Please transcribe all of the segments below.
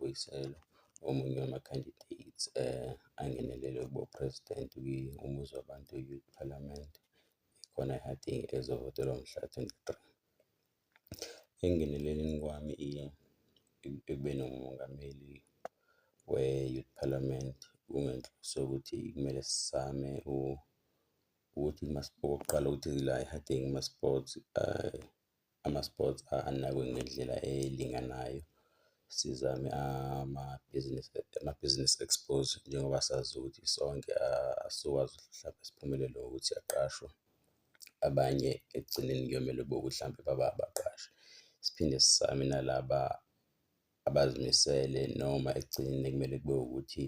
Mbuyiselo, omunye wama-candidates angenelele ukuba u-president kwi-Umuziwabantu Youth Parliament khona e-Harding ezovotelwa mhla 23. Ekungeneleleni kwami ekubeni umongameli we-Youth Parliament kungenhloso yokuthi kumele sizame ukuthi okokuqala ukuthi la e-Harding kuma-sports ama-sports anakwe ngendlela elinganayo. Sizame amabhizinisi, amabhizinisi expose njengoba sazi ukuthi sonke asizukwazi ukuthi mhlampe siphumelele ngokuthi siyaqashwa, abanye ekugcineni kuyomele kube ukuthi hlampe babe abaqashi. Siphinde sizame nalaba abazimisele noma ekugcineni kumele kube ukuthi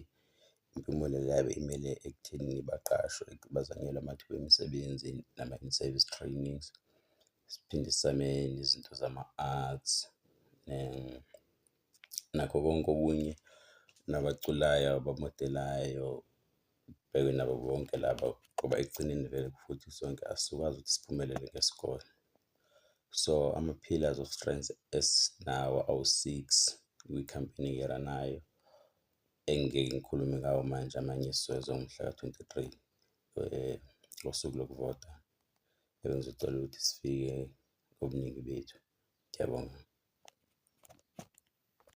impumelelo yabo imele ekuthenini baqashwe, bazanyelwe amathuba emisebenzi nama-in-service trainings. Siphinde sizame nezinto zama-arts nakho konke okunye, nabaculayo, abamodelayo, kubhekwe nabo bonke labo ngoba ekugcineni vele futhi sonke asikwazi ukuthi siphumelele ngesikole. So ama-pillars of strength esinawo awu-six kwikhampani engiyi-run-ayo engingeke ngikhulume ngawo manje, amanye sizowezwa ngomhlaka 23 ngosuku lokuvota. Ebengizocela ukuthi sifike ngobuningi bethu. Ngiyabonga.